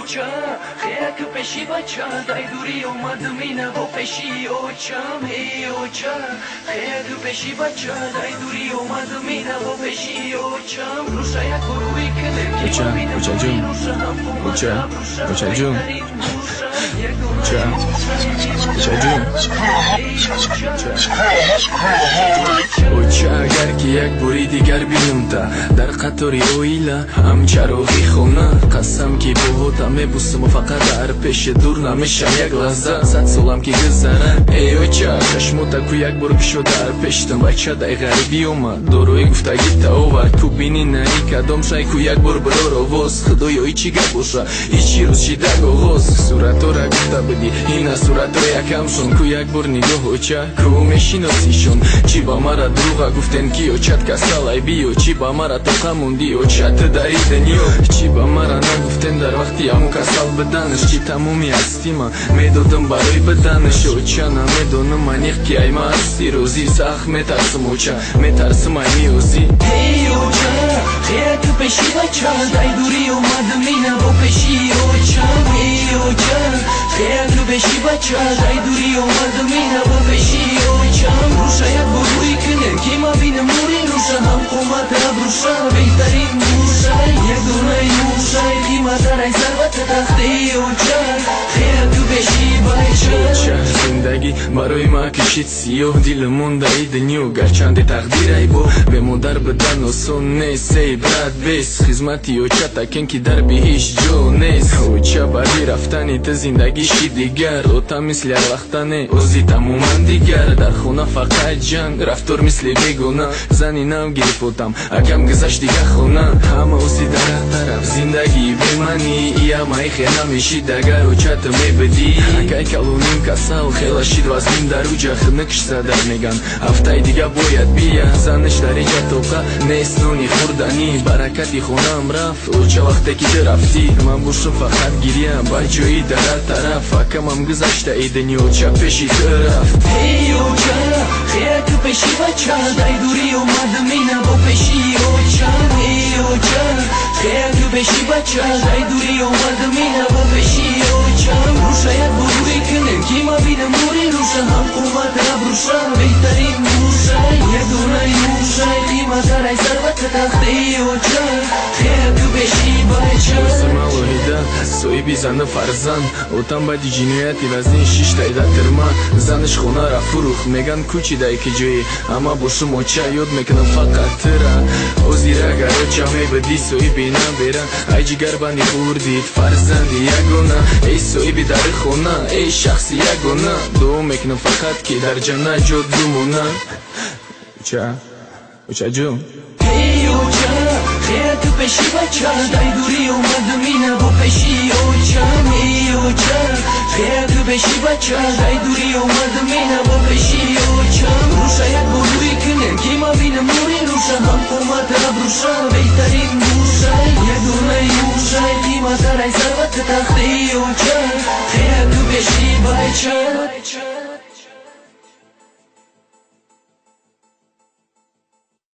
оча, хеяк пеши бача, дай дури омадам ина бо пеши очам. Эй оча, хеяк пеши бача, дай дури омадам ина бо пеши очам. Руша як бурӯи кунем ки Оча, очаҷон, оча, очаҷон, оча, очаҷон, оча. Агар ки як бори дигар бинумта дар қатори оила ҳамчароғи хона, қасам ки боҳота мебусуму фақат дар пеши дур намешам як лаҳза, 100 солам ки гузара. Эй оча, чашмота ку як бор кишо дар пештам, бача дай ғарибӣ омад, дорои гуфтагита овард, ку бини наи кадом шай ку як бор бирор овоз. Худоё, ичи гап боша, ичи рӯз шидаг оғоз. Суратора гуфта будӣ, ина суратро якамшон, ку як бор нигоҳ оча, ку мешиносишон. Чӣ ба мара дурӯға гуфтен ки очат касалай биё, чӣ ба мара тоқа мондӣ оча ту дари дунё. Чӣ ба мара нагуфтен дар вақти ҳамун касал биданаш, чӣ тамоми ҳастима медодам барои биданаш. Оча, намедонам аниқ ки ай ма ҳасти розӣ, сахт метарсам оча, метарсам ай миёзӣ. Эй оча, хеяк пеши бача, дай дури омадам ина бо пеши очам. Эй оча, хеяк пеши бача, дай дури омадам ина бо пеши очам. Руша як бурӯи кунем ки ма бинам нури руша, ҳам қомат абруша беҳтарин мушай, як донаи мушай қиматтарай сарвати тахти оча, хеяк пеши бача. Оча, зиндагӣ барои ма кишид сиёҳ, дилам мондаи дунё, гарчанде тақдирай бо бемодар бидан осон нест. Эй брат, бес хизмати оча такен ки дар биҳишт ҷо нест. Оча, баъди рафтани ту зиндагӣ ши дигар, ота мисли ҳарвақта не, ози тамоман дигар. Дар хона фақат ҷанг, рафтор мисли бегона, зани нав гирифотам, акам гузашт дига хона. Ҳама ози дар тараф зиндагии беманӣ, иамаи хе намешид агар оча ту мебидӣ. Акай калоним касал хела шид вазнин дар уҷа, хинукш задар меган, ҳафтаи дига бояд бия. Заниш дар иҷа тоқа нест нони хӯрданӣ, баракати хонаам рафт оча вақте ки ту рафтӣ. Ман бошам фақат гиря ба ҷои дара тараф, акамам гузашта и дунё оча пеши ту рафт. Эй оча, хеяк пеши бача, дай дури омадам ина бо пеши очам. Эй оча, хеяк пеши бача, дай дури омадам ина бо пеши очам. Руша як бурӯи кунем ки ма бинам нури руша, ҳам қомат абруша беҳтарин мушай, як донаи мушай қиматтарай сарвати тахти оча, хеяк пеши бача. Ози малоҳида соҳиби зану фарзанд, отам баъди ҷинояти вазнин шиштай дар тирма, занаш хонара фурӯхт, меган кӯчидай ки ҷои, ама бошум оча ёд мекунам фақат тура. Озир агар оча мебидӣ соҳиби набера, ай ҷигарбанди хурдид фарзанди ягона, эй соҳиби дари хона, эй шахси ягона, дуо мекунам фақат ки дар ҷаннат ҷо бимона. Оча, очаҷон. Эй оча, хеяк пеши бача, дай дури омадам ина бо пеши очам. Эй оча, хеяк пеши бача, дай дури омадам ина бо пеши очам. Руша як бурӯи кунем ки ма бинам нури руша, ҳам қомат абруша беҳтарин мушай, як донаи мушай қиматтарай сарвати тахти оча, хеяк пеши бача.